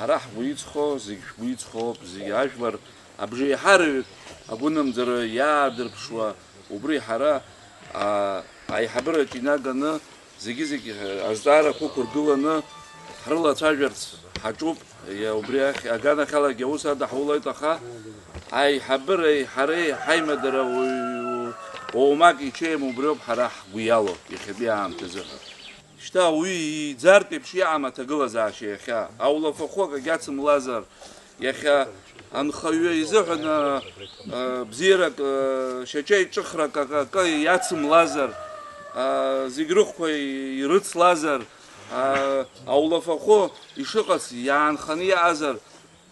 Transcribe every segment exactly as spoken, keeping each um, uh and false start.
Ҳара ҳгәы иҵхо, зегь шәгәы иҵхоуп, зегь ажәлар абжеиҳараҩык агәынамӡара иаадырԥшуа, убри ҳара, аа, аиҳабыраҿы инаганы зегьы-зегь азҵаарақәа ықәыргыланы ҳрылацәажәарц ҳаҿуп. Иа-, убри ахь, аганахьалагьы аус адаҳулоит, аха аиҳабыреи ҳареи ҳаимадара уаҩ-, уамак иҽеим, убриоуп ҳара ҳгәы иалоу иахьатәи аамҭазы ҳәа. Шьҭа уи иӡартә еиԥш иҟам аҭагылазаашьа иахьа. Аулафахәы акагь ацымлазар, иахьа анхаҩы изыҳәан, а, а, бзиарак, а, шьаҿеиҿыхрак акы, акы иацымлазар, а, зегь рыхәқәа ирыцлазар, а, аулафахәы ишыҟац иаанханы иаазар,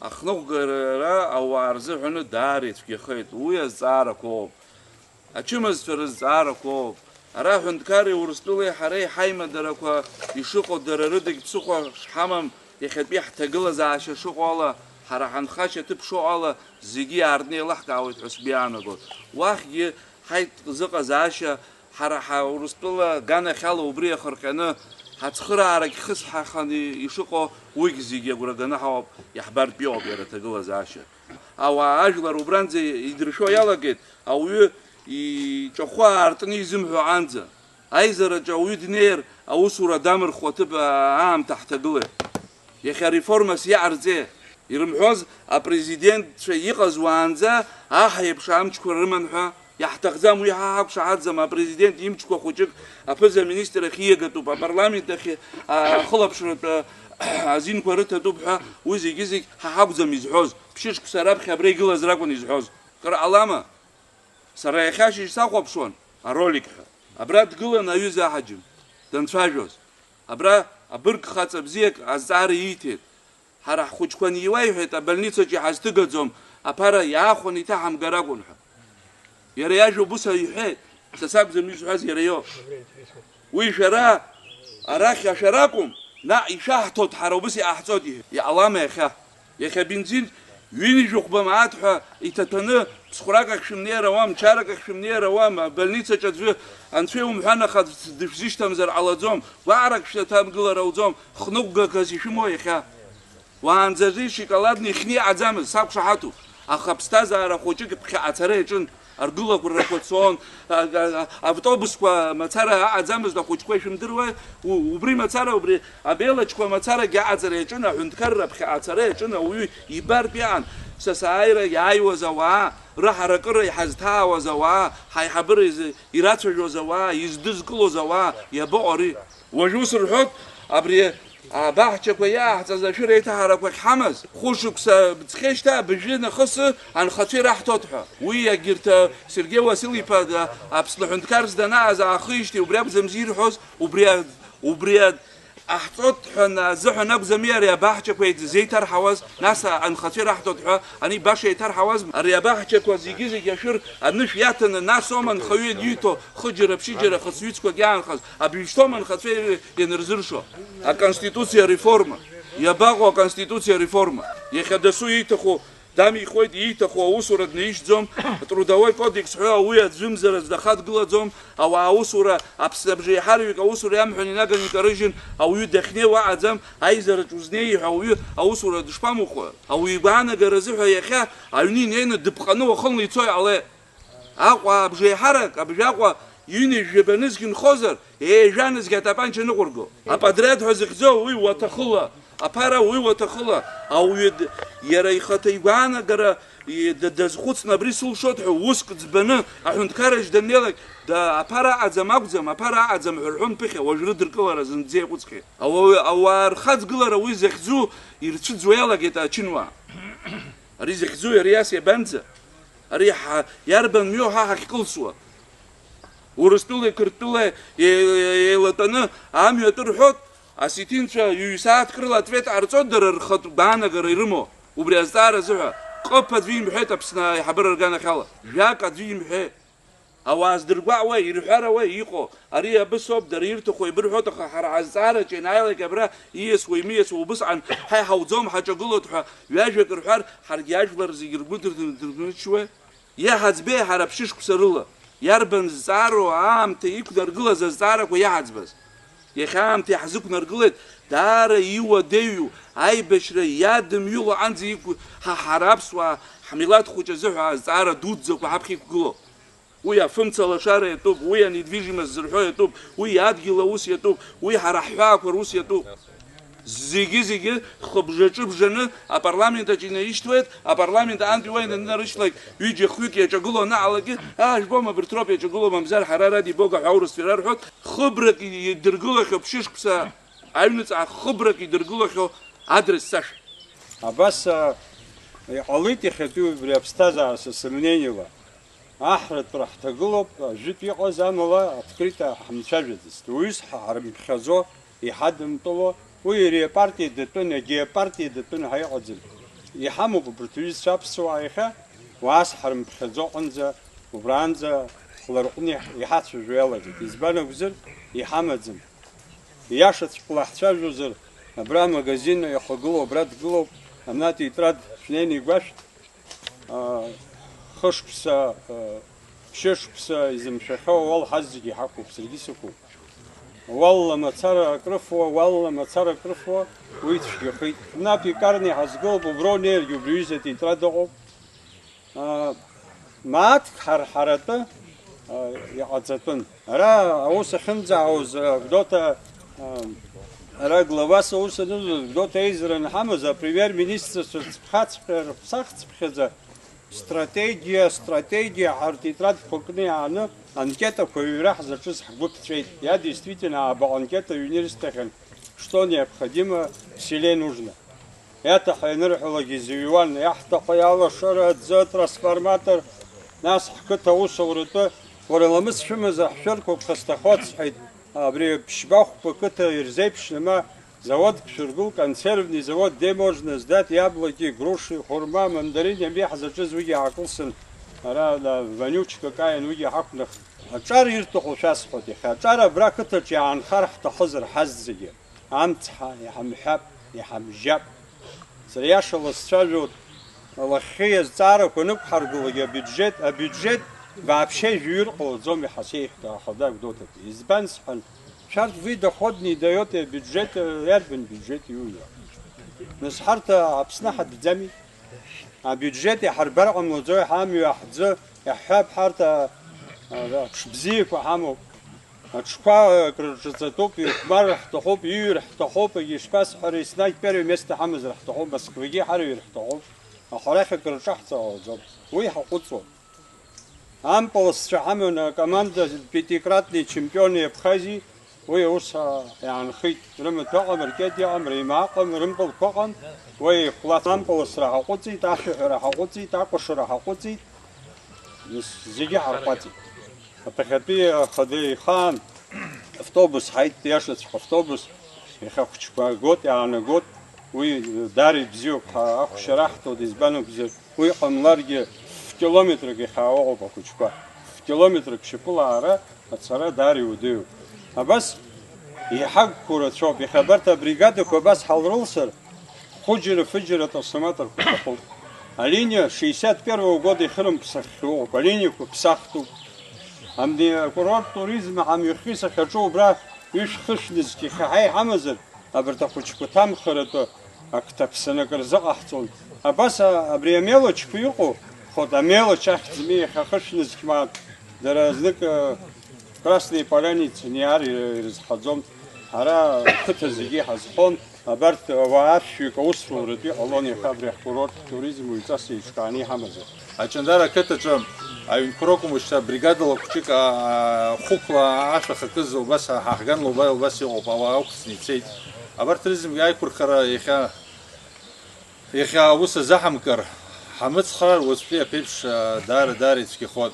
ахныҟәгара ауаа рзыҳәаны даара ицәгьахеит. Уи азҵаарақәоуп. Ачымазцәа рызҵаарақәоуп. Ара аҳәынҭқарреи Урыстәылеи ҳареи ҳаимадарақәа ишыҟоу дара рыдагь ԥсыхәа шҳамам, иахьатәи ҳҭагылазаашьа шыҟоу ала, ҳара ҳанхашьа ҭыԥ шыҟоу ала, зегьы иаартны еилаҳкаауеит ҳәа сгәы иаанагоит. Уахьгьы ҳаит зыҟазаашьа, ҳара ҳа Урыстәыла аганахьала убри иахырҟьаны ҳацхыраарагь хысҳаханы ишыҟоу, уигь зегьы агәра ганы ҳауп, иаҳбартә иоуп иара аҭагылазаашьа. Ауаа ажәлар убранӡа идыршәо иалагеит, ауаҩы иҿахәы аартны изымҳәо анӡа. Аизараҿы ауаҩы днеир, аусура дамырхуа аҭыԥ аамҭа ҳҭагылеит. Иахьа реформас иҟарҵеи? Ирымҳәоз апрезидентцәа иҟаз уаанӡа аҳ еиԥш амчқәа рыман ҳәа? Иаҳҭахӡам, уи ҳа ҳақәшаҳаҭӡам, апрезидент имчқәа хәыҷык аԥыза-министр ахь ииагатәуп, апарламент ахь, а, ахылаԥшратә, а, азинқәа рыҭатәуп ҳәа, уи зегьы-зегь ҳа ҳакәӡам изҳәоз. Ԥшьышықәса раԥхьа абра игылаз ракәын изҳәоз. Кыр ҟалама? Сара иахьа ашьыжь сахәаԥшуан, аролик ҳәа. Абра дгылан аҩыза аҳаџьым, данцәажәоз. Абра абырг хаҵа бзиак азҵаара ииҭеит. Ҳара ҳхәыҷқәа аниуа иҳәеит, абольницаҿ иҳазҭыгаӡом, аԥара иаахәаны иҭаҳамгар акәын ҳәа. Иара иажәоуп, ус иҳәеит, са сакәӡам изҳәаз, иара иоуп. Уи шәара арахь ашәара акәым, наҟ ишәаҳҭоит, ҳара убыс иҟаҳҵоит, иҳәеит. Иҟалама иахьа? Иахьа абензин ҩынҩажәи хәба мааҭ ҳәа иҭаҭәаны, ԥсхәрак ахь шәымнеир ауам, чарак ахь шәымнеир ауам, абольницаҿ аӡәы анцәа иумҳәан, аха дышәзышьҭамзар ҟалаӡом, гәаҟрак шәҭамгылар ауӡом, хныҟәгагас ишәымоу иахьа? Уаанӡа ари шоколадны ихьны иҟаӡамызт, сақәшаҳаҭуп, аха аԥсҭазаара хәыҷык ԥхьаҟа ацара иаҿын, аргылақәа рақәа цон, а, а, а, автобусқәа мацара аҟаӡамызт, ахәыҷқәа ишәымдыруеи? У-, убри мацара, убри абелаҷқәа мацарагьы аҟаҵара иаҿын, аҳәынҭқарра ԥхьаҟа ацара иаҿын, ауаҩы ибартә иҟан, са сааира иааиуаз ауаа, рыҳаракыра иҳазҭаауаз ауаа, ҳаиҳабыра изы ирацәажәоз ауаа, издызкылоз ауаа, иабаҟоу ари? Уажә ус рҳәоит, абри абаҳчақәа иааҳҵаз ашәыр еиҭаҳарақәа ахьҳамаз, хәышықәса ҵхьеижьҭеи абыжәҩа нахысы анхацәа ираҳҭоит ҳәа. Уи егьырҭ, а, Сергеи Уасил-иԥа, а, Аԥсны аҳәынҭқарс данааз аахижьҭеи убри акәӡамзи ирҳәоз, убри а-, убри а-, ҟаҳҵоит ҳәа азыҳәан акәӡами ари абаҳчақәа зеиҭарҳауаз, нас анхацәа ираҳҭоит ҳәа, ани баша еиҭарҳауазма? Ари абаҳчақәа зегьы-зегь ашәыр анышә иаҭаны, нас оума анхаҩы ианииҭо, хыџьара-ԥшьыџьара хыцҩыцқәак иаанхаз, абжьышьҭоума анхацәа ианырзыршо? Аконституциа реформа. Иабаҟоу аконституциа реформа? Иахьа дасу ииҭаху дамихуеит, ииҭаху аусура днаишьӡом, трудовой кодекс ҳәа уи аӡәымзар аӡә дахадгылаӡом, ауаа аусура, Аԥсны абжеиҳараҩык аусура иамҳәан инаганы икарыжьын, ауаҩы дахьнеиуа аҟаӡам, аизараҿ узнеи ҳәа ауаҩы аусура дышԥамухуа? Ауаҩы игәаанагаразы ҳәа иахьа аҩны инеины дыԥҟаны уахынла ицо иҟалеит. Аҟәа абжеиҳарак, абжьаҟәа ҩынҩажәи жәаба нызқь нхозар, еижәа нызқь атапанча ныҟәырго. Аподриад ҳәа зыхьӡу уи уаҭахыла, аԥара уи уаҭахыла, ауаҩы д-, иара ихаҭа игәаанагара и-, д-, дазхәыцны абри сылшоит ҳәа уск ӡбаны аҳәынҭқарраҿ даннеилак, да-, аԥара аҟаӡам акәӡам, аԥара аҟаӡам ҳәа рҳәон ԥыхьа, уажә рыдыркылара зынӡа иаҟәыҵхьеит. Ауаҩы, ауаа рхаҵгылара уи захьӡу ирцәыӡуа иалагеит ачынуаа. Ари захьӡу иара иас иабанӡа? Ари ҳа-, иарбан мҩоу ҳа ҳахькылсуа? Урыстәылеи Қырҭтәылеи е-, е-, еилатәаны амҩа атәы рҳәоит, осетинцәа ҩ-сааҭк рыла ответ ҟарҵоит, дара рхатә гәаанагара ирымоу, убри азҵаара азыҳәа. Ҟыԥ аӡәы имҳәеит Аԥсны аиҳабыра рганахьала, жәак аӡәы имҳәеит. Ауаа здыргәаҟуеи, ирҳәарауеи иҟоу? Ари абысоуп, дара ирҭаху еибырҳәоит, аха ҳара ҳазҵаараҿы ианааилак абра ииасуа, имиасуа убысҟан ҳа иҳауӡом, ҳаҿагылоит ҳәа ҩажәак рҳәар, ҳаргьы ажәлар зегьы ргәы дырҭынчуеи? Иаҳаӡбеи ҳара ԥшьышықәса рыла? Иарбан зҵаароу аамҭа иқәнаргылаз азҵаарақәа иаҳаӡбаз? Иахьа аамҭа иаҳзықәнаргылеит, Даара иуадаҩу аибашьра иадымҩыло анӡа иқәу ҳа, ҳара аԥсуаа, ҳмилаҭ хәыҷ азыҳәа азҵаара дуӡӡақәа ҳаԥхьа иқәгылоуп. Уи афымца лашара иатәуп, уи анедвижимость зырҳәо иатәуп, уи адгьыл аус иатәуп, уи ҳара ҳҳәаақәа рус иатәуп. Зегьы-зегьы хыбжаҿы бжаны апарламент аҿы инаишьҭуеит, апарламент аҟынтәи уа инанарышьҭлак ҩыџьа-хҩык иаҿагылоу анаҟалагьы, аа, жәбома, абырҭ роуп иаҿагылоу, мамзар ҳара ради Бога ҳәа аурысцәа ирарҳәоит, хыбрак идыргылахьоуп шьышықәса аҩныҵҟа хыбрак идыргылахьоу адрес саша. Абас, а, иҟалеит иахьатәи убри аԥсҭазаара са сымнениела. Аҳратәра ҳҭагылоуп, ажәытә иҟаз, амала открыто ҳамцәажәаӡацт. Уаҩы ҳарымԥхьаӡо, иҳадымтәало, уи иара ипартиа датәын, егьи апартиа датәын ҳәа иҟаӡам. Иҳамоуп убарҭ аҩызцәа аԥсуаа иахьа, уаас ҳарымԥхьаӡо аҟынӡа, убраанӡа ҳларҟәны иҳацәажәо иалагеит. Избан акәзар, иҳамаӡам. Иашаҵәҟьала ҳцәажәозар, абра амагазин ихагылоу абра дгылоуп, ана атетрад шәнеины игәашәҭ, аа, хышықәса, аа, ԥшьышықәса изымшәахьоу ауал ҳазегьы иҳақәуп, саргьы сықәуп. Ауал ла мацара акрыфуа, ауал ла мацара акрыфуа, уи цәгьахеит. Ана апекарниа ҳазгылоуп, убра унеиргьы убри аҩыза атетрад ыҟоуп. Аа, мааҭк ҳарҳаратәы, аа, иҟаҵатәын. Ара аус ахьынӡаауаз, аа, Гәдоуҭа, аа, ара главас аус анызуаз, Гәдоуҭа аизара анҳамаз, апремиер-министрцәа рцыԥхьаҵәҟьа, рыԥсахцыԥхьаӡа, стратегиа, стратегиа ҳәа ртетрадқәа кны иааны, анкетақәа ҩра ҳзаҿыз ҳгәы ԥҵәеит. Я, действительно, ааба анкета ҩны ирысҭахьан, что необходимо в селе нужно. Иаҭаху ианырҳәалак изыҩуан, иаҳҭаху иалашара, аӡы, атрансформатор, нас ҳқыҭа аусуратәы, уара ламыс шәымазар ҳшәырқәыԥха сҭахуп, сҳәеит, абри ԥшьба-хәба қыҭа ирзеиԥшны, ма заводк шәыргыл, консервный завод, где можно сдать яблоки, груши, хурма, мандарины, абри ҳзаҿыз уигьы аакылсын, ара, на, вонючка каин уигьы ҳақәнахт. Аҿар ирҭаху шәасҳәоит, иахьа аҿар абра ақыҭаҿы иаанхар ҳҭахызар ҳазегьы. Амцҳа, иҳамҳәап, иҳамжьап. Сара иашала сцәажәоит, лахьхьи азҵаарақәа нықәҳаргылогьы абиуџьет, абиуџьет вообще жәаҩа ҟалаӡом, иҳасеиҳәт ахада Гәдоуҭатәи. Избан сҳәан, шәарҭ вы доходный даёте, бюджет, э, иарбан бюджет иуҩуа? Нас ҳарҭ Аԥсны ҳатәӡами? Абиуџьет иҳарбар ҟамлаӡои, ҳамҩа, ҳӡы, иаҳҳәап, ҳарҭ, а, а, аҽыбзиақәа ҳамоуп. Аҽқәа акрырҿаҵатәуп, ихәмар ҳҭахуп, иҩыр ҳҭахуп, егьа ишԥасҳәари, еснагь первое место ҳамазар ҳҭахуп, Москвагьы ҳарыҩыр ҳҭахуп, аха арахь акрырҿаҳҵар ҟалаӡом. Уи ҳаҟәыҵуан. Ампылсцәа ҳаман акоманда пятикратный чемпиони Абхазии, уи аус, а, иаанхеит. Рымаҭәа ыҟам, ркьеҭ ыҟам, реимаа ыҟам, рымпылқәа ыҟам, уи ихәлац ампылсра ҳаҟәыҵит, ашәаҳәара ҳаҟәыҵит, акәашара ҳаҟәыҵит, нас зегьы ҳарҟәаҵит. Аԥхьатәи ахада ихаан автобус ҳаит, иашаҵәҟьа автобус, иахьа ахәыҷқәа гот, иаанагот, уи даара ибзиоуп, ҳа ахәшьара ҳҭоит, избан акәзар, уи ҟамларгьы ф-километрак иахьаауа ыҟоуп ахәыҷқәа, ф-километрак шьапыла аара ацара даара иуадаҩуп. Абас иҳагқәоу рацәоуп, иахьа абарҭ абригадақәа абас ҳалрылсыр, Хәыџьара-фыџьара атрансформаторқәа рҭахуп. Алиниа шестьдесят первого года ихырымԥсаххьоу ыҟоуп, алиниақәа ԥсахтәуп. Амни акурорттә туризм ҳамҩахьы сахьаҿу убра ҩышә-хышә нызқь иахьа ҳа иҳамазар, абарҭ ахәыҷқәа ҭамхаратәы акы ҭаԥсаны акыр рзыҟаҳҵон. Абас а-, абри амелочқәа иҟоу, ход амелочь ахьӡми иахьа хышә нызқь мааҭ, дара знык, э, Красные Поляницы ниар ирызҳаӡом. Ҳара ақыҭа зегьы иҳазхон. Абарҭ ауаа ашәҩык аусуратә иҟалон, иахьа абри ҳкурорттә туризм уаҩҵас еиҿкааны иҳамазар. Аҷандара ақыҭаҿы аҩнқәа ракәым, уажәшьҭа бригадала хәҷык, аа, хәықәла ашәа хакыз убас ҳаҳган лоба убас иҟоуп, ауаа ықәҵны ицеит. Абарҭ рызегьы аиқәырхара иахьа, иахьа аус азаҳамкыр, ҳамыцхраар уаҵәтәи аԥеиԥш, аа, даара, даара ицәгьахоит.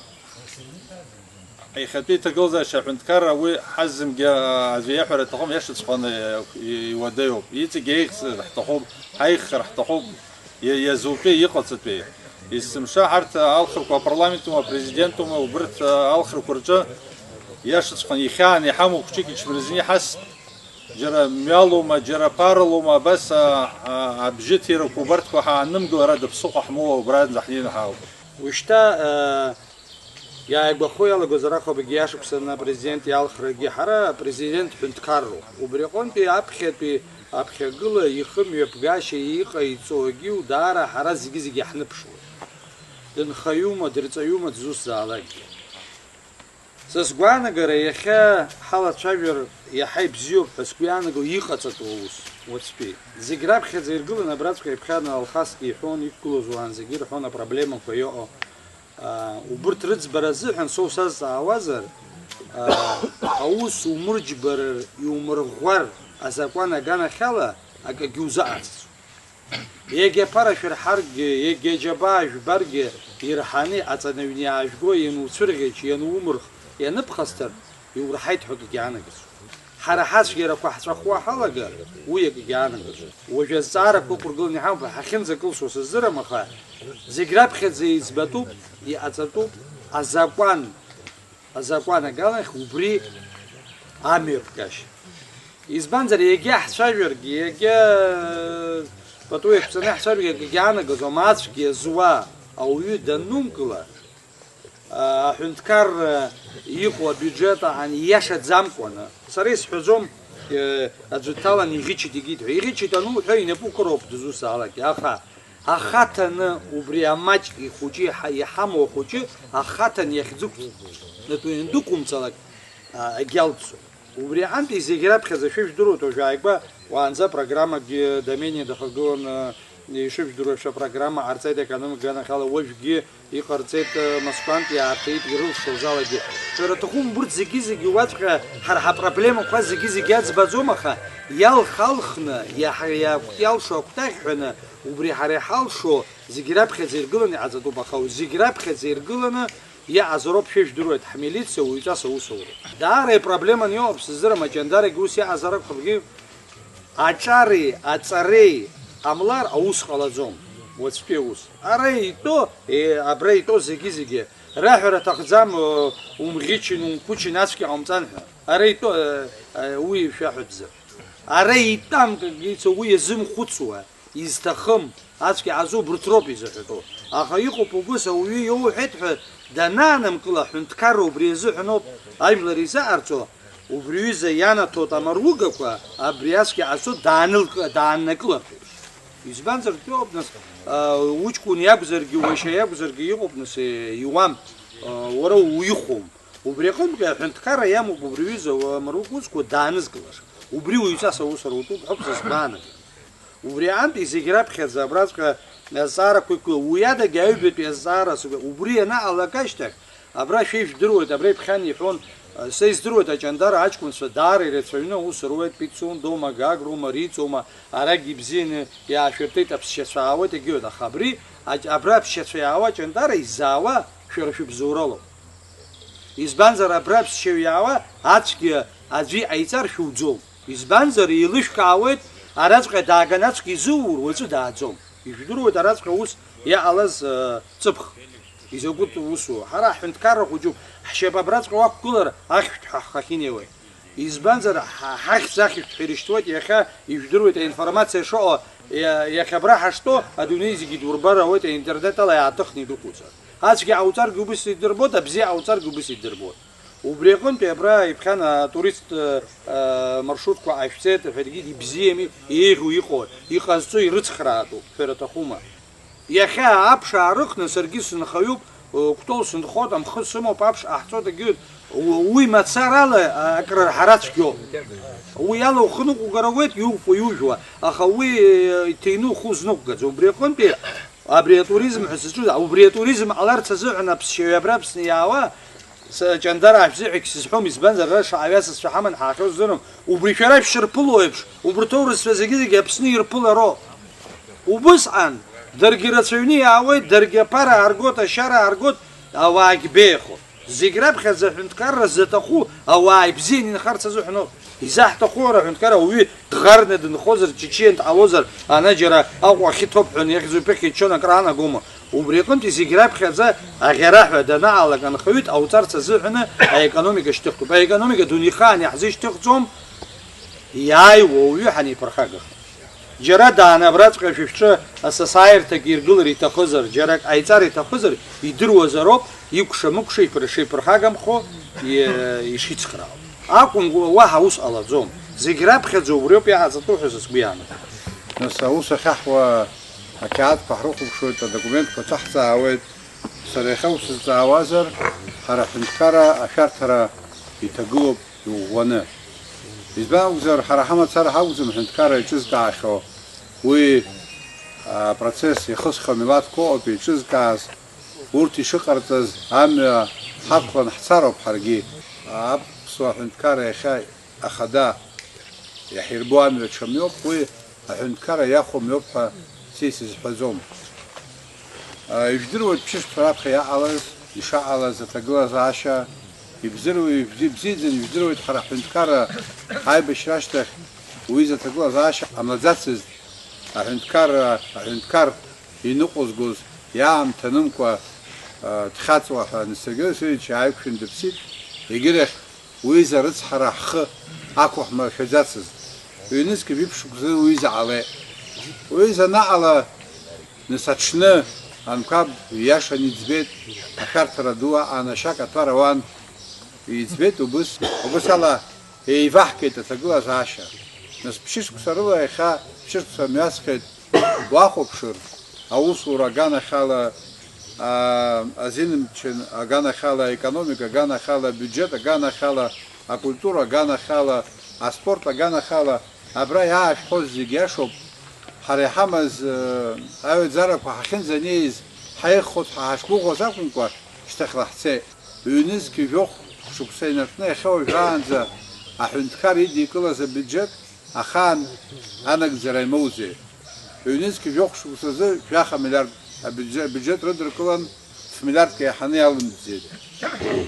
Иахьатәи иҭагылазаашьа аҳәынҭқарра уи ҳазымгьы, а, аӡәы иаҳәара аҭахым, иашаҵәҟьаны, а, и-, иуадаҩуп. Иҵегь еиӷьзар ҳҭахуп, ҳаиӷьхар ҳҭахуп, иа-, иазутәи, иҟаҵатәи. Есымша ҳарҭ алхрақәа апарламентума, апрезидентума, убырҭ, а, алхрақәа рҿы иашаҵәҟьаны ихьааны иҳамоу хәҷык ичмазаҩны иҳаст, џьара мҩалоума, џьара ԥаралоума, абас, а, а, абжьы ҭирақәа убарҭқәа ҳаанымгылар ада ԥсыхәа ҳмоуа убранӡа ҳнеины ҳаауп. Ушьҭа, а, Иааигәахо иалагозар акәхап, егьи ашықәсан апрезидент иалхрагьы ҳара апрезидент ҳәынҭқарроуп. Убри аҟынтәи аԥхьатәи Аԥхьагыла ихымҩаԥгашьа иҟаиҵогьы даара ҳара зегьы-зегьы иаҳныԥшуеит. Дынхаҩума, дырҵаҩума дзусзаалакгьы. Са сгәаанагара, иахьа ҳалацәажәар иаҳа ибзиоуп ҳәа сгәы иаанагоу иҟаҵатәу аус, уаҵәтәи. Зегь раԥхьаӡа иргыланы абраҵәҟьа иԥхьан Алхасгьы иҳәон, иқәгылоз уаанӡагьы ирҳәон апроблемақәа иҟоу. Аа, убырҭ рыӡбара азыҳәан соу сазҵаауазар, аа, аус умырџьбарар, иумырӷәӷәар азакәан аганахьала акагьы узаҟарҵаӡом. Егьа аԥара шәырҳаргьы, егьа аџьабаа жәбаргьы, ирҳаны аҵанаҩны иаажәго иануцәырӷьеч, ианумырх, ианыԥхасҭар, иурҳаит ҳәа акгьы аанагӡом. Ҳара ҳацәгьарақәа ҳҵәахуа ҳалагар, уи акгьы аанагӡом. Уажәы азҵаарақәа ықәыргыланы иҳамоуп, ҳахьынӡакылсуа сыздырам, аха зегь раԥхьаӡа иӡбатәуп, иҟаҵатәуп азакәан, азакәан аганахь убри амҩаԥгашьа. Избанзар, егьа ҳцәажәаргьы, егьа пату еиқәҵаны ҳцәажәаргьы акгьы аанагӡом, ацәгьа зуа ауаҩы даннумкыла, аҳәынҭқарра иҟоу абиуџьет аан ииашаӡамкәаны, сара исҳәаӡом, э, аӡәы дҭалан иӷьычит, егьит ҳәа. Иӷьычит ануҳәа, инапы уқәыроуп дызусаалакгьы. Аха ахаҭаны убри амаҷ ихәыҷы иҳа-, иҳамоу ахәыҷы ахаҭан иахьӡықәнатәу иандәықәымҵалак, а, агьалҵӡом. Убри аҟынтәи зегь раԥхьаӡа шәа ижәдыруеит, уажә ааигәа уаанӡа апрограммагьы Домениа дахагылан, э, ишыжәдыруа еиԥш апрограмма ҟарҵеит аекономика аганахьала, уажәгьы иҟарҵеит, э, Москвантә иаарҭеит ирылшоз алагьы. Шәара аҭахума, урҭ зегьы-зегьы уаҵәҟьа ҳара ҳапроблемақәа зегьы-зегьы аӡбаӡом, аха иалхалхны, иаҳа-, иа-, иалшо акәтаӷь ҳәаны, убри ҳара иҳалшо зегь раԥхьаӡа иргыланы иҟаҵатәуп, аха зегь раԥхьаӡа иргыланы иҟазароуп, шәа ижәдыруеит, ҳмилициа уаҩҵас аусуроуп. Даара ипроблеманы иҟоуп, сыздырам, аҷандарагьы ус иҟазар акәхаргьы, аҿареи аҵареи ҟамлар аус ҟалаӡом, уаҵәтәи аус. Ара итәоу, е, абра итәоу зегьы-зегьы раҳәара аҭахӡам, э, умӷьычын, умқәычын, ацәгьа ҟамҵан ҳәа. Ара итәоу, э, э, уи шәаҳәатәӡам. Ара итәам, как говорится, уи иазымхәыцуа, изҭахым, ацәгьа ҟазо убырҭ роуп изыҳәатәу. Аха иҟоуп убыс, ауаҩы иоуҳәеит ҳәа данаанамкыла, аҳәынҭқарра убри азыҳәаноуп ажәлар изаҟарҵо, убри аҩыза ианаҭоит амаругақәа, абри ацәгьа ҟазо даанылк-, дааннакылап еиԥш. Избанзар, дтәоуп, нас, а, уҷкәын иакәзаргьы, уашьа иакәзаргьы иҟоуп, нас, э, иуам, а, уара уихәом. Убри аҟынтәи аҳәынҭқарра иамоуп убри аҩыза амарук усқәа даанызкылаша. Убри уаҩҵас аусура утәуп ҳәоуп са сгәаанагара. Убри аҟынтәи зегь раԥхьаӡа абраҵәҟьа азҵаарақәа иқәлоу, уи адагьы аҩбатәи азҵаара сыгәа, убри ианаҟалак ашьҭахь, абра шәа ижәдыруеит, абра иԥхьан иҳәон, са издыруеит, аҷандара аҷкәынцәа даара ирацәаҩны аус руеит, Пицундома, Гагрома, Риҵома, арагь ибзианы иаашәыртит, аԥсшьацәа аауеит, егьиуеит, аха абри, аҷ-, абра аԥсшьацәа иаауа аҷандара изаауа шәара шәыбзоуралоуп. Избанзар, абра аԥсшьаҩ иаауа ацәгьа аӡәы иҟаиҵар шәуӡом. Избанзар, еилышәкаауеит, араҵәҟьа дааган ацәгьа изуур, уаҵәы дааӡом. Ижәдыруеит араҵәҟьа ус иаҟалаз, э, ҵыԥх. Изакәытә усу? Ҳара ҳҳәынҭқарра хәыҷуп. Ҳшьапы абраҵәҟьа уақәгылар, ахьшәҭ ҳәа ҳхахьы инеиуеит. Избанзар, ҳа-, ҳахьӡ ахьышәҭҳәа ирышьҭуеит, иахьа ижәдыруеит аинформациа шыҟоу, иа-, иахьа абра ҳаштәоу адунеи зегьы идурбар ауеит, аинтернет ала иааҭыхны идәықәуҵар. Ацәгьа ҟауҵаргьы убыс идырбоит, абзиа ҟауҵаргьы убыс идырбоит. Убри аҟынтәи абра иԥхьан атурист, э, э, маршрутқәа ҟашәҵеит, ҳәаргьы ибзиами, еиӷьу иҟои, иҟазҵо ирыцхраатәуп, ҳәара аҭахума. Иахьа аԥш аарыхны саргьы сынхаҩуп, э, кәтол сынхоит, амхы сымоуп, аԥш ҟаҳҵоит, егьи, у-, уи мацарала, а, акрырҳара цәгьоуп. Уи ала ухы ныҟәгар ауеит, иуфо иужәуа, аха уи, э, иҭины ухы узныҟәгаӡом. Убри аҟынтәи абри атуризм ҳәа сызҿу, убри атуризм ҟаларц азыҳәан аԥсшьаҩы абра Аԥсны иаауа, С-, Ҷандар аҳәзыҳәагь сызҳәом, избанзар, ара шаҟаҩы асасцәа ҳаман ҳаахьоу здырам, убри шәара шәшырԥыло еиԥш, убри аҭоурыхцәа зегьы-зегьы Аԥсны ирԥылароуп. Убысҟан даргьы рацәаҩны иаауеит, даргьы аԥара ааргоит, ашьара ааргоит, ауаагь беиахоит. Зегь раԥхьаӡа аҳәынҭқарра заҭаху ауаа ибзианы инхарц азыҳәаноуп. Изаҳҭаху ара аҳәынҭқар ауаҩы дӷарны дынхозар, чычиан дҟалозар, ана џьара Аҟәа ахьы ҭоуп ҳәа иахьӡу иԥыхьа иччон акраанагома? Убри аҟынтәи зегь раԥхьаӡа аӷьараҳәа данаалак анхаҩы дҟауҵарц азыҳәаны аекономика шьҭыхтәуп. Аекономика дунеихаан иаҳзышьҭыхӡом, иааиуа ауаҩы ҳанеиԥырхагахеит. Џьара дааны абраҵәҟьа шәышәҿы асасааирҭак иргылар иҭахызар, џьара ак ҟаиҵар иҭахызар, идыруазароуп, икәша-мыкәша иԥыршеиԥырхагамхо и-, ишицхраауа. Акәымкәа уаҳа ус ҟалаӡом. Зегь раԥхьаӡа убриоуп иҟаҵатәу ҳәа са сгәы иаанагоит. Нас аус ахьаҳуа ақьаадқәа ҳрыхәаԥшуеит, адокументқәа цәаҳҵаауеит. Сара иахьа усызҵаауазар, ҳара аҳәынҭқарра ашәарҭара иҭагылоуп иӷәӷәаны. Избан акәзар, ҳара ҳамацара ҳакәӡам аҳәынҭқарра еиҿызкаахьоу. Уи апроцесс иахысхьоу милаҭқәа ыҟоуп еиҿызкааз. Урҭ ишыҟарҵаз амҩа ҳақәлан ҳцароуп ҳаргьы. Аԥсуа аҳәынҭқарра иахьа ахада иаҳирбо амҩа ҽа мҩоуп, уи аҳәынҭқарра иахәо мҩоуп ҳәа са исызҳәаӡом. Ижәдыруеит ԥшьышықәса раԥхьа иаҟалаз, ишаҟалаз аҭагылазаашьа, ибзыру-, ибзи-, ибзиаӡаны ижәдыруеит ҳара ҳҳәынҭқарра аибашьра ашьҭахь уи изы аҭагылазаашьа ҟамлаӡацызт, аҳәынҭқарра, аҳәынҭқар иныҟәызгоз иаамҭанымкәа, а, дхьаҵуа ҳәа Сергеи Васильевич иааиқәшәан дыԥсит, егьырахь уи изы арыцҳара ҳхы ақәыҳмыршәаӡацызт. Ҩнызқьи жәиԥшь шықәса уи изы ҟалеит. Уи изы анаҟала, нас аҽны анқәаб ииашаны иӡбеит, ашәарҭара ду аҟан ашьа каҭәар ауан, иӡбеит убыс, убыс ала еиваҳгеит аҭагылазаашьа. Нас ԥшьышықәса рыла иахьа ԥшьышықәса мҩасхьеит, уахәаԥшыр, аусура аганахьала, аа, азинмчын аганахьала, аекономика аганахьала, абиуџьет аганахьала, акультура аганахьала, аспорт аганахьала, абра иаашәҳәоз зегь иашоуп. Ҳара иҳамаз, э, аҩаӡарақәа ҳахьынӡанеиз, ҳаиххоит ҳәа ҳашгәыӷуаз акәымкәа, шьҭахьла ҳцеит. Ҩнызқьи жәохә шықәса инаркны иахьа уажәраанӡа аҳәынҭқар идикылаз абиуџьет ахаан анагӡара имоузеи? Ҩнызқьи жәохә шықәса рзы жәаха миллиард абиуџьет, абиуџьет рыдыркылан, ф-миллиардк еиҳаны иалымҵӡеит.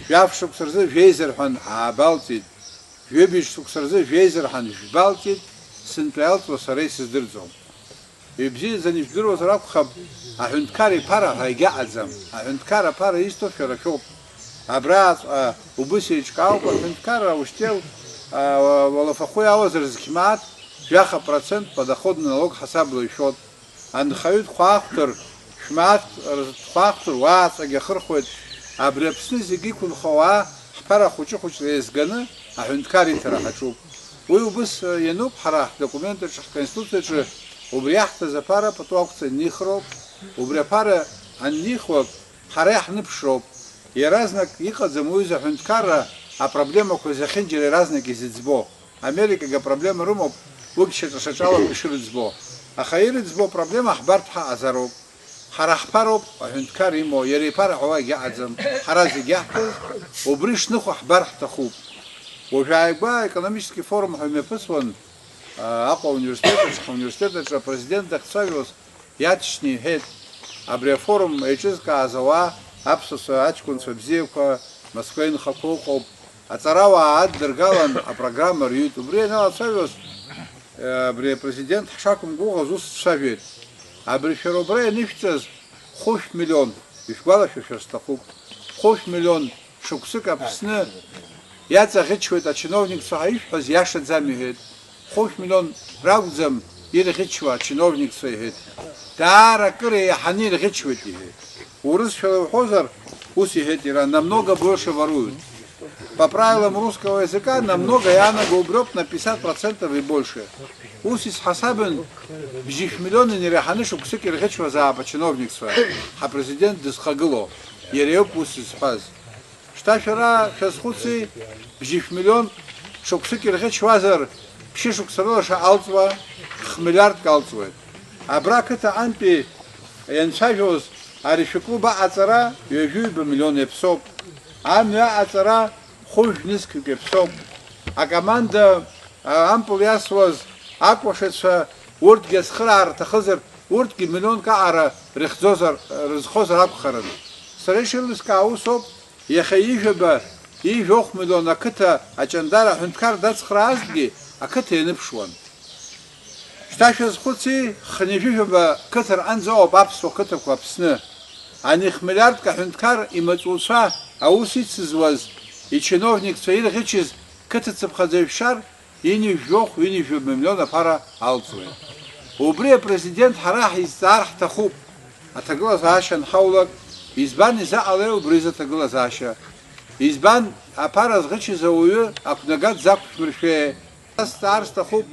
Жәаф шықәса рзы жәеизар ҳәан аабалҵит. Жәибжь шықәса рзы жәеизар ҳәан жәбалҵит, сынтәа иалҵуа сара исыздырӡом. Ибзиаӡаны ижәдыруазар акәхап, аҳәынҭқар иԥара ҳәа егьаҟаӡам. Аҳәынҭқар аԥара изҭо шәара шәоуп. Абраҵәҟьа убыс еиҿкаауп аҳәынҭқарра, ушьҭел, а, уалафахәы иауазар зқьмааҭ, жәаха процент подоходный налог ҳасабла ишәот. Анхаҩы дхәаахәҭыр, шәмааҭ рзы дхәаахәҭыр, уааҵәагь ахырхуеит. Абри Аԥсны зегьы иқәынхо ауаа ҳԥара хәыҷы-хәыҷла еизганы аҳәынҭқар иҭара ҳаҿуп. Уи убыс, э, иануп, ҳара ҳдокумент аҿы, ҳконституциаҿы убри иаҳҭаз аԥара пату ақәҵаны инихроуп. Убри аԥара аннихуа, ҳара иаҳныԥшроуп. Иаразнак иҟаӡам уи аҳәынҭқарра апроблемақәа зехьынџьара иаразнак изыӡбо. Америкагьы апроблема рымоуп, уигь шьаҿа-шьаҿалоуп ишырыӡбо. Аха ирыӡбо апроблема ҳбарҭ ҳаҟазароуп. Ҳара ҳԥароуп аҳәынҭқар имоу, иара иԥара ҳәа уа егьаҟаӡам. Ҳара зегь иаҳҭоз, убри шныхәо ҳбар ҳҭахуп. Уажәааигәа аекономический форум ҳәа имҩаԥысуан, а, Аҟәа ауниверситет аҿы, ҳауниверситет аҿы апрезидент дахьцәажәоз, иаҭшьны иҳәеит, абри афорум еиҿызкааз ауаа, аԥсуацәа, аҷкәынцәа бзиақәа, Москва инхақәа ыҟоуп, аҵарауаа аддыргалан апрограмма рҩит. Убри аналацәажәоз, э, абри апрезидент ҳшақәымгәыӷуаз ус дцәажәеит. Абри шәара убра ианышәҵаз хәышә миллион, ишәгәалашәашәар сҭахуп. Хәышә миллион шықәсык Аԥсны иаҵаӷьычуеит ачиновникцәа ҳәа ишәҳәаз иашаӡам, иҳәеит. Хәышә миллион ракәӡам ирӷьычуа ачиновникцәа, иҳәеит. Даара акыр еиҳаны ирӷьычуеит, иҳәеит. Урысшәала уҳәозар, ус иҳәеит иара, намного больше воруют. По правилам русского языка намного иаанаго убриоуп на пятьдесят процентов и больше. Ус исҳасабын, бжьышә миллион инареиҳаны шықәсык ирӷьычуазаап ачиновникцәа, ҳапрезидент дызхагылоу, иара иоуп ус зҳәаз. Шьҭа шәара шәазхәыци, бжьышә миллион шықәсык ирӷьычуазар, ԥшьышықәса рыла шаҟа алҵуа, хмиллиардк алҵуеит. Абра ақыҭа аҟынтәи ианцәажәоз, ари шәыклуб аҟаҵара ҩажәи ҩба миллион иаԥсоуп. Амҩа аҟаҵара хәыжә нызқьҩык иаԥсоуп. Акоманда, а, ампыл иасуаз акәашацәа, урҭгьы ацхыраара рҭахызар, урҭгьы миллионк аҟара рыхьӡозар, рызхозар акәхарын. Сара ишеилыскаа усоуп, иахьа ижәаба, ижәохә миллион ақыҭа аҷандара аҳәынҭқар дацхраазҭгьы, ақыҭа ианыԥшуан. Шьҭа шәазхәыци, хынҩажәижәаба қыҭа рҟынӡа ыҟоуп аԥсуа қыҭақәа Аԥсны. Ани хмиллиардк аҳәынҭқар имаҵуцәа аус ицызуаз, ичиновникцәа ирӷьычыз қыҭа цыԥхаӡа ишәшар, ҩынҩажәи жәохә, ҩынҩажәи жәаба миллион аԥара алҵуеит. Убри апрезидент ҳара ҳизҵаар ҳҭахуп. Аҭагылазаашьа анҳаулак, избан изаҟалеи убри изы аҭагылазаашьа? Избан аԥара зӷьычыз ауаҩы ақәнага дзақәшәмыршәеи? Сара сҵаар сҭахуп,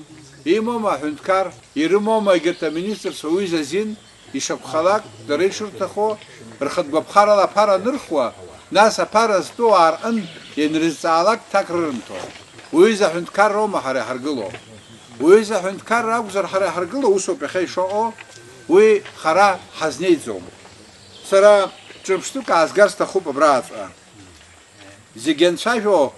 имоума аҳәынҭқар, ирымоума егьырҭ аминистрцәа уҩыза азин, ишакәхалак, дара ишырҭаху, рхатә гәаԥхарала аԥара анырхуа, нас аԥара зтәу аарҟын ианрызҵаалак ҭак рырымҭо. Уҩыза аҳәынҭқарроума ҳара иҳаргыло? Уҩыза аҳәынҭқарра акәзар ҳара иҳаргыло, усоуп иахьа ишыҟоу, уи хара ҳазнеиӡом. Сара ҿырԥштәык аазгар сҭахуп абраҵәҟьа. Зегьы анцәажәо,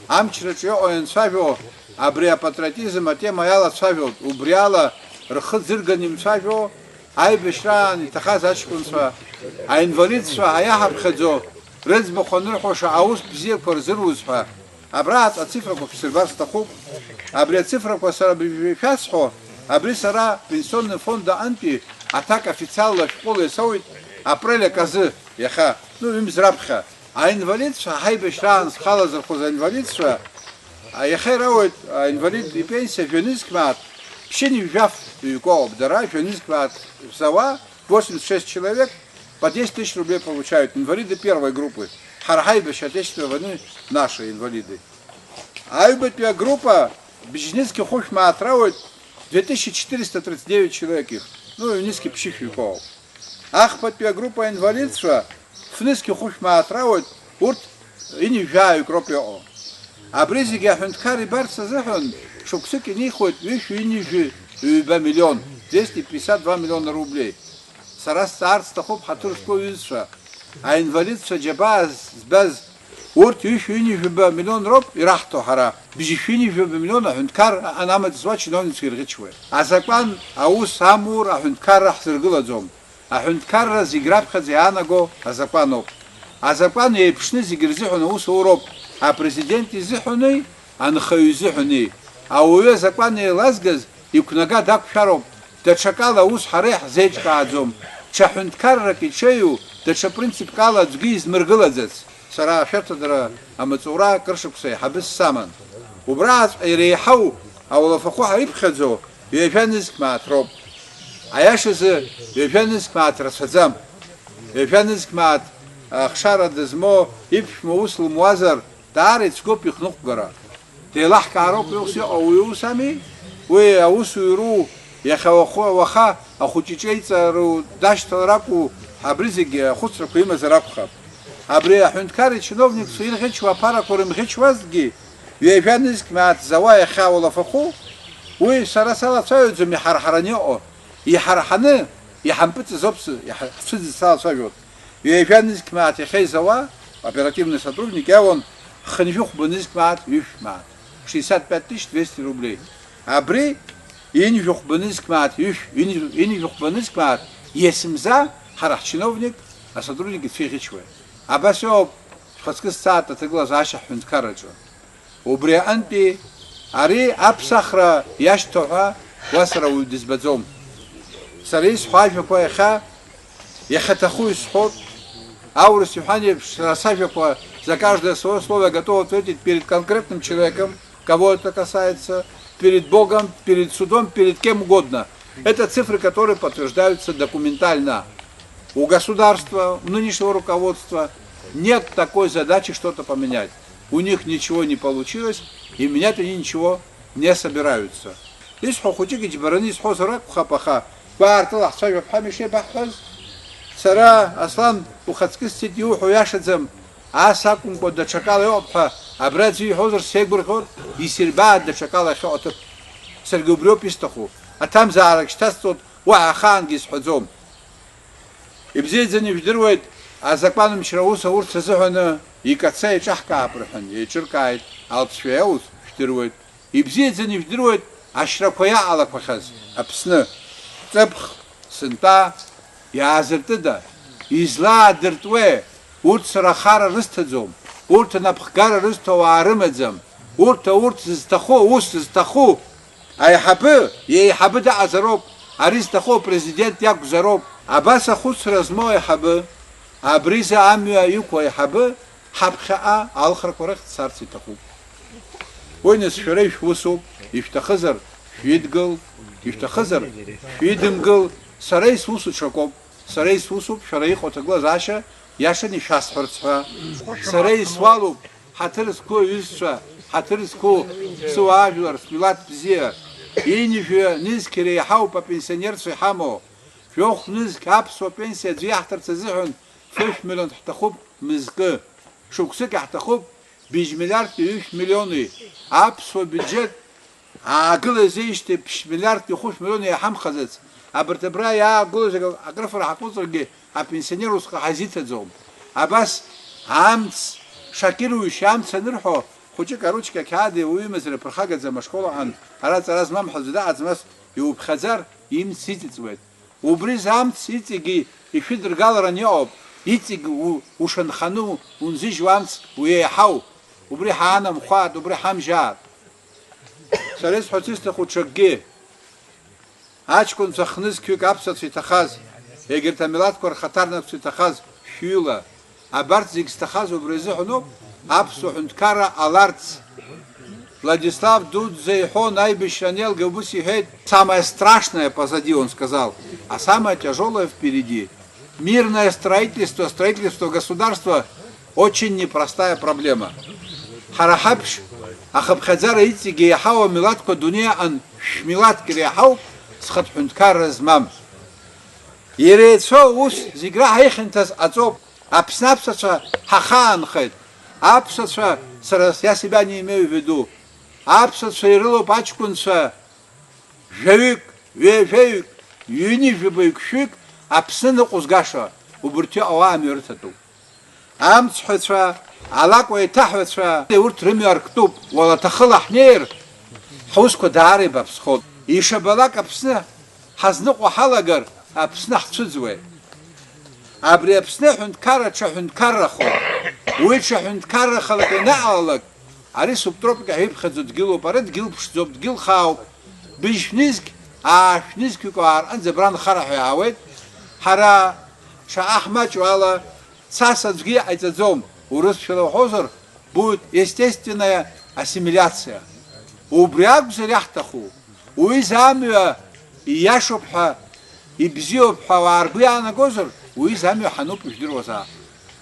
амчраҿы иҟоу ианцәажәо, абри апатриотизм атема иалацәажәоит, убри ала рхы ӡырганы имцәажәо, аибашьраан иҭахаз аҷкәынцәа, аинвалидцәа, ҳа иаҳаԥхьаӡо, рыӡбахә анырҳәо шаҟа аус бзиақәа рзыруз ҳәа, абраҵәҟьа ацифрақәа шәсырбар сҭахуп. Абри ацифрақәа сара быжәҩа ишәасҳәо, абри сара пенсионный фонд аҟынтәи аҭак официалла шәҟәыла исоуит, апрель аказы, иахьа, ну, ҩымз раԥхьа. Аинвалидцәа, ҳаибашьраан зхала зырхәыз аинвалидцәа, а, иахьа ирауеит, аинвалид ипенсиа жәанызқь мааҭ, ԥшьынҩажәи жәаф ҩкоуп, дара жәанызқь мааҭ зауа, восемьдесят шесть человек по десять тысяч рублей получают, инвалиды первой группы, ҳара ҳаибашьра Отечественной войны наши инвалиды. Аҩбатәи агруппа бжьнызқь хәышә мааҭ рауеит, две тысячи четыреста тридцать девять человек их, ну, ҩнызқь ԥшьышә ҩкоуп. Ахԥатәи агруппа аинвалидцәа фнызқь хәышә мааҭ рауеит, урҭ ҩынҩажәаҩык роуп иҟоу. Абри зегьы аҳәынҭқар ибарц азыҳәан шықәсык инихуеит ҩышәи ҩынҩажәи ҩба миллион, двести пятьдесят два миллиона рублей. Сара сҵаарц сҭахуп, ҳаҭыр зқәу аҩызцәа, аинвалидцәа џьабаа збаз, урҭ ҩышәи ҩынҩажәи ҩба миллион роуп ираҳҭо ҳара, бжьышәи ҩынҩажәи ҩба миллион аҳәынҭқар аҟан амаҵ зуа чиновникцәа ирӷьычуеит. Азакәан аус амур аҳәынҭқарра ҳзыргылаӡом. Аҳәынҭқарра зегь раԥхьаӡа иаанаго азакәаноуп. Азакәан еиԥшны зегь рзыҳәан аус ауроуп, апрезидент изыҳәани, анхаҩы изыҳәани. Ауаҩы азакәан еилазгаз иқәнага дақәшәароуп, даҽакала аус ҳара иаҳзеиҿкааӡом, ҽа ҳәынҭқаррак иҽеиу, даҽа принципк ала аӡәгьы измыргылаӡац. Сара ашәарҭадара амаҵура акыр шықәса аиҳабыс саман. Убраҵәҟьа иреиҳау ауалафахәы ҳаиԥхьаӡо ҩажәа нызқь мааҭ роуп. Аиашазы, ҩажәа нызқь мааҭ рацәаӡам. Ҩажәа нызқь мааҭ ахшара дызмоу, иԥшәма ус лымуазар, даара ицәгьоуп ихныҟәгара. Деилаҳкаароуп ус иҟоу, уи ус ами? Уи аусуҩру, иахьа уаху-, уаха ахәыҷы иҿеиҵару дашьҭалар акәу, абри зегьы ахәыцрақәа имазар акәхап. Абри аҳәынҭқар ичиновникцәа ирӷьычуа аԥарақәа рымӷьычуазҭгьы, ҩажәа нызқь мааҭ зауа иахьа уалафахәы, уи сара салацәажәаӡом иҳарҳараны иҟоу, иҳарҳаны, иҳампыҵыз ауп сы-, иҳа-, ҳцәыӡыз салацәажәоит. Ҩажәа нызқь мааҭ иахьа изауа, оперативный сотрудник иауан хынҩажәи хәба нызқь мааҭ, ҩышә мааҭ, шестьдесят пять тысяч двести рублей. Абри ҩынҩажәи хәба нызқь мааҭ, ҩышә, ҩынҩажәи хәба нызқь мааҭ, есымза ҳара ҳчиновник, асотрудник ицәихьычуеит. Абас иоуп, шәхаҵкы сцааит аҭагылазаашьа ҳҳәынҭқарраҿы. Убри аҟынтәи ари аԥсахра иашьҭоу ҳәа уа сара уаҩ дызбаӡом. Сара исҳәо ажәақәа иахьа, иахьаҭаху исҳәоит. Аурыс иҳәан еиԥш, сара сажәақәа за каждое свое слово готов ответить перед конкретным человеком, кого это касается, перед Богом, перед судом, перед кем угодно. Это цифры, которые подтверждаются документально. У государства, у нынешнего руководства нет такой задачи что-то поменять. У них ничего не получилось, и менять они ничего не собираются. Исҳәо хәыҷык иџьбараны исҳәозар акәхап, аха гәаартыла ҳцәажәап ҳәа ишеибаҳҳәаз. Сара, Аслан, ухаҵкы сцеит, иуҳәо иашаӡам, ас акәымкәа даҽакала иҟоуп ҳәа абра аӡәы иҳәозар сеигәырӷьоит, исирбааит даҽакала иахьыҟоу аҭыԥ. Саргьы убриоуп исҭаху. Аҭамзаарак шьҭасҵоит, уаҳа ахаангьы исҳәаӡом. Ибзиаӡаны ижәдыруеит, азакәанмчра аус аурц азыҳәаны икаца еиҿаҳкаап рҳәан, еиҿыркааит, алҵшәа иауз жәдыруеит. Ибзиаӡаны ижәдыруеит ашьрақәа иаҟалақәахьаз Аԥсны. Ҵыԥх, сынтәа, иаазыртыда? Излаадыртуеи? Урҭ сара ахара рысҭаӡом, урҭ анапхгара рызҭо ауаа рымаӡам, урҭ аурҭ зызҭаху, аус зызҭаху, аиҳабы, иеиҳабы дыҟазароуп, ари зҭаху апрезидент иакәзароуп. Абас ахәыцра змоу аиҳабы, абризы амҩа иқәу аиҳабы, ҳаԥхьаҟа алхрақәа рахь дцарц иҭахуп. Уи нас шәара ишәусуп, ишәҭахызар шәидгыл, ишәҭахызар шәидымгыл, сара исусу ҽакоуп, сара исусуп шәара иҟоу аҭагылазаашьа иашаны ишәасҳәарц ҳәа. Сара исуалуп, ҳаҭыр зқәу аҩызцәа, Ҳаҭыр зқәу суаажәлар, смилаҭ бзиа, ҩынҩажәа нызқь иреиҳауп апенсионерцәа иҳамоу. Жәохә нызқь аԥсуа пенсиа аӡәы иаҳҭарц азыҳәан фышә миллион ҳҭахуп мызкы. Шықәсык иаҳҭахуп быжь миллиардки ҩышә миллиони. Аԥсуа бюджет аагылазеижьҭеи ԥшь миллиардки хәышә миллиони иаҳамхаӡац. Абарҭ абра иаагылоу зегьы акрыфара ҳаҟәыҵыргьы, апенсионер усҟан ҳазиҭаӡом. Абас амц, шокирующий амц анырҳәо, хәыҷык аручка ақьаад иуаҩымзар иԥырхагаӡам ашкол аҟан, ара ҵара змам ҳәа аӡәы даҟаӡам, ас иуԥхьаӡар, имц иҵыҵуеит. Убри зы амц иҵегьы ишәыдыргаларан иҟоуп, иҵегь у-, ушанханы унзыжьуа амц уеиҳау, убри ҳаанамхәааит, убри ҳамжьааит. Сара исҳәарц исҭаху ҽакгьы. Аҷкәынцәа хнызқьҩык аԥсацәа иҭахаз, егьырҭ амилаҭқәа рхаҭарнакцәа иҭахаз шәҩыла, абарҭ зегь зҭахаз убри азыҳәаноуп, аԥсуа ҳәынҭқарра ҟаларц. Владислав Дудза иҳәон, аибашьра анеилга убыс иҳәеит: «Самое страшное позади», он сказал, «а самое тяжёлое впереди». Мирное строительство, строительство государства — очень непростая проблема. Ҳара ҳаԥшь, ахыԥхьаӡара иҵегьы иаҳау амилаҭқәа дунеи аҟан шә-милаҭк иреиҳауп зхатә ҳәынҭқарра змам. Иреицәоу ус зегь раҳа ихьанҭаз аҵоуп. Аԥсны аԥсацәа ҳахаанхеит. Аԥсацәа, сара, я себя не имею в виду, аԥсацәа ирылоуп аҷкәынцәа, жәаҩык, ҩажәаҩык, ҩынҩажәаҩык, шәҩык Аԥсны ныҟәызгаша, убырҭ иҟоу амҩа рыҭатәуп. Амцҳәацәа, алакә еиҭаҳәацәа, урҭ рымҩа арктәуп, уалаҭахыла ҳнеир, ҳусқәа даара ибаԥсхоит. Ишабалак Аԥсны ҳазныҟәо ҳалагар, Аԥсны ҳцәыӡуеит. Абри Аԥсны аҳәынҭқарра ҽа ҳәынҭқаррахоит. Уи ҽа ҳәынҭқаррахалак ианаҟалалак, ари субтропика ҳәа иԥхьаӡо дгьылуп, ара дгьыл ԥшӡоуп, дгьыл хаауп. Быжь нызқь, аашә нызқьҩык уаарҟынӡа абра нхара ҳәа иаауеит. Ҳара шаҟа ҳмаҷу ала, цас аӡәгьы иҟаиҵаӡом, урысшәала уҳәозар, будет естественная ассимиляция. Убри акәзар иаҳҭаху, уҩыза амҩа ииашоуп ҳәа, ибзиоуп ҳәа ауаа ргәы иаанагозар, уҩыза амҩа ҳануп, ижәдыруазаап.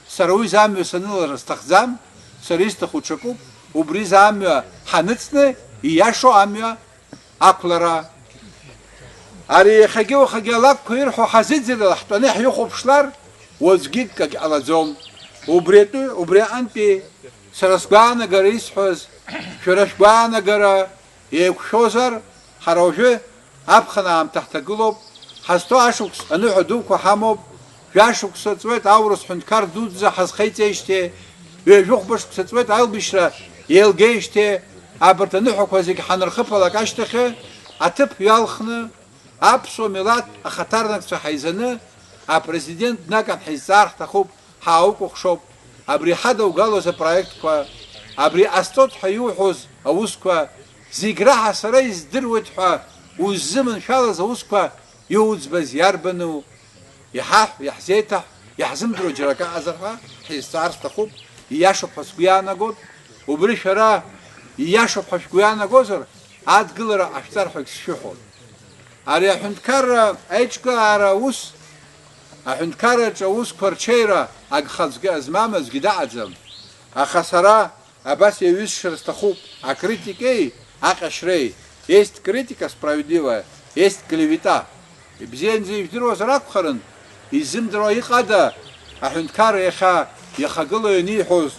Сара уҩыза амҩа санылара сҭахӡам, сара исҭаху ҽакуп, убриза амҩа ҳаныҵны, ииашоу амҩа ақәлара. Ари иахьагьы-уахагьы алакәқәа ирҳәо ҳазыӡырҩла ҳтәаны ҳихәаԥшлар, уаҵәгьы акгьы ҟалаӡом. Убри атәы, убри аҟынтәи сара сгәаанагара исҳәаз, шәара шәгәаанагара еиқәшәозар, ҳара уажәы аԥхын аамҭа ҳҭагылоуп, ҳазҭоу ашықәс аныҳәа дуқәа ҳамоуп, жәашықәса ҵуеит аурыс ҳәынҭқар дуӡӡа ҳазхеиҵеижьҭеи, ҩажәихәба шықәса ҵуеит аилбышьра еилгеижьҭеи, абарҭ аныҳәақәа зегь ҳанырхыԥалак ашьҭахьы, аҭыԥ ҩалхны, аԥсуа милаҭ ахаҭарнакцәа ҳаизаны, апрезидент днаган ҳизҵаар ҳҭахуп, ҳааукәыхшоуп, абри ҳадаугалоз апроектқәа, абри ҟасҵоит ҳәа иуҳәоз аусқәа, зегь раҳа сара издыруеит ҳәа уззыманшәалаз аусқәа иуӡбаз иарбану? Иҳаҳә, иаҳзеиҭаҳә, иаҳзымдыруа џьара акы ыҟазар ҳәа ҳизҵаар сҭахуп, ииашоуп ҳәа сгәы иаанагоит. Убри шәара ииашоуп ҳәа шәгәы иаанагозар, адгылара ҟашәҵар ҳәагь сшәыҳәоит. Ари аҳәынҭқарра аиҿкаара аус, аҳәынҭқарраҿы аусқәа рҽеира агха аӡәгьы, змам аӡәгьы даҟаӡам. Аха сара абас иаҩысшар сҭахуп, акритикеи аҟьашьреи. Есть критика справедливая, есть клевета. Ибзиаӡаны ижәдыруазар акәхарын, изымдыруа иҟада аҳәынҭқарра иахьа иахагылоу ианиҳәоз,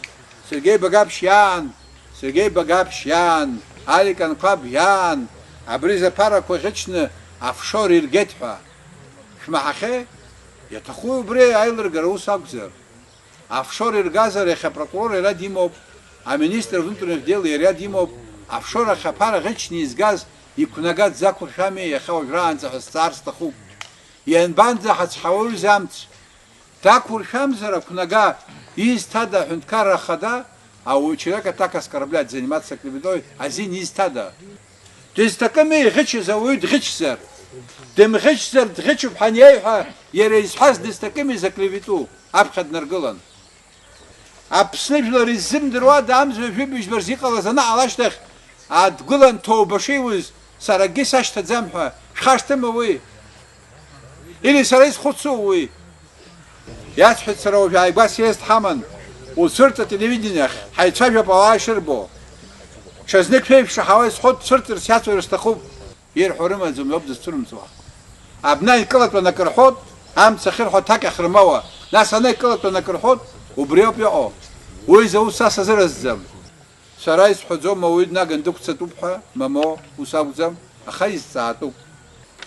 Сергеи Багаԥшь иаан, Сергеи Багаԥшь иаан, Алик Анқәаб иаан, абри заԥарақәа ӷьычны офшор иргеит ҳәа. Шәмаҳахьеи? Иаҭахуи убри аилыргара ус акәзар? Офшор иргазар, иахьа апрокурор иара димоуп, аминистр внутренних дел иара димоуп, офшор ахь аԥара ӷьычны изгаз иқәнага дзақәыршәами иахьа уажәраанӡа ҳәа сҵаар сҭахуп. Ианбанӡа ҳацҳауаҩыз амц? Дақәыршәамзар ақәнага, изҭада аҳәынҭқарра ахада, а у человека так оскорблять, заниматься клеветой, азин изҭада? Дызҭакыми иӷьычыз ауаҩы дӷьычзар? Дымӷьычзар дӷьычуп ҳаниеиҳәа, иара изҳәаз дызҭакыми заклевету, аԥхьа днаргылан? Аԥсны жәлар иззымдыруада амза ҩажәи быжь мырза иҟалаз анаҟала ашьҭахь, адгәылан ҭоуба шиуз, сара акгьы сашьҭаӡам ҳәа, шәхашҭыма уи? Или сара изхәыцу уи? Иасҳәеит сара уажә ааигәа съезд ҳаман, уцәырҵ ателевидение ахь, ҳаицәажәап ауаа ишырбо. Ҽазнык шәеиԥшаҳауа исҳәоит, цәырҵырц иацәажәар сҭахуп. Ирҳәо рымаӡам, иоуп дызцәырымҵуа. Абна икылатәан акы рҳәоит, амца ахьырҳәо аҭак иахрымоуа, нас ана икылатәан акы рҳәоит, убриоуп иҟоу. Уи изы ус са сазыразӡам. Сара исҳәаӡом, ауаҩы днаган дықәцатәуп ҳәа, мамоу, ус акәӡам, аха изҵаатәуп.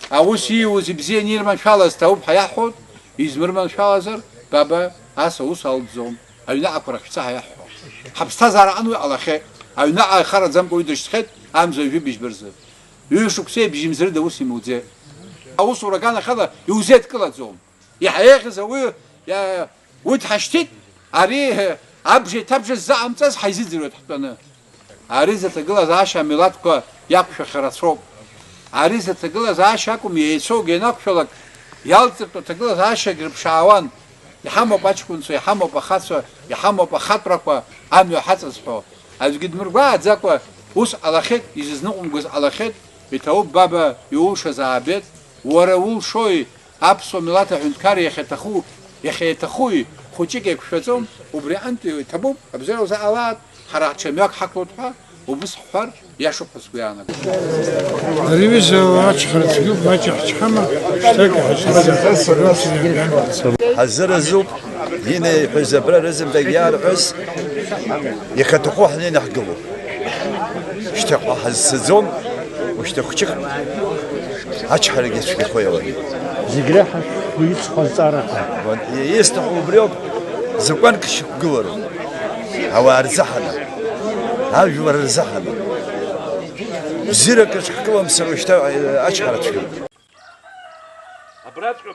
Аус ииуз ибзианы ирманшәалаз ҭабуп ҳәа иаҳҳәоит, измырманшәалазар, баба, ас аус алҵӡом, аҩнаҟақәа рахь шәца ҳәа иаҳҳәо. Ҳаԥсҭазаара аҟны уи ҟалахьеит, аҩнаҟа ихараӡамкәа уи дышьҭхьеит, амза ҩажәи быжьба рзы. Ҩышықәсеи бжьымз рыда ус имуӡеит. Аусура аганахьала иузеидкылаӡом. Иаҳа еиӷьыз ауаҩы, иа-, уи дҳашьҭит, ари, абжа иҭабжа ззаҟамҵаз ҳаизыӡырҩуеит ҳтәаны. Ари зыҭагылазаашьа амилаҭқәа иақәшәахьа рацәоуп. Ари зыҭагылазаашьа акәым, еицәоугьы ианақәшәалак, иалҵыртә аҭагылазаашьагь рыԥшаауан. Иҳамоуп аҷкәынцәа, иҳамоуп ахацәа, иҳамоуп ахатәрақәа амҩа ҳаҵазҳәо. Аӡәгьы дмыргәааӡакәа ус ҟалахьеит, изызныҟәымгоз ҟалахьеит, иҭабуп, баба, иулшаз аабеит, уара улшои, аԥсуа милаҭ аҳәынҭқарра иахьаҭаху, иахьеиҭахуи, хәыҷык еиқәшәаӡом, убри аҟынтәи иҭабуп, абзиара узаҟалааит, ҳара ҳҽа мҩак ҳақәлоит ҳәа, убыс ҳҳәар, иашоуп ҳәа сгәы иаанагоит. Ари аҩыза ачҳара цәгьоуп, маҷ ҳчҳама, шьҭак ҳачҳара. Ҳазыразуп, инеиҳәаз абра рызынтәык иаарҳәаз, ихаҭахәы ҳнеины ҳгылоуп. Шьҭахьҟа ҳазцаӡом, ушьҭа хәҷык ачҳарагьы цәгьахоит уажәы. Зегь реиҳа шәгәы иҵхо азҵаарақәа. Исҭаху убриоуп, закәанк шьақәгылароуп. Ауаа рзыҳәан, ажәлар рзыҳәан. Бзиарак рыҽҳкылам сара уажәшьҭа ачҳара цәгьоуп. Абраҵәҟьа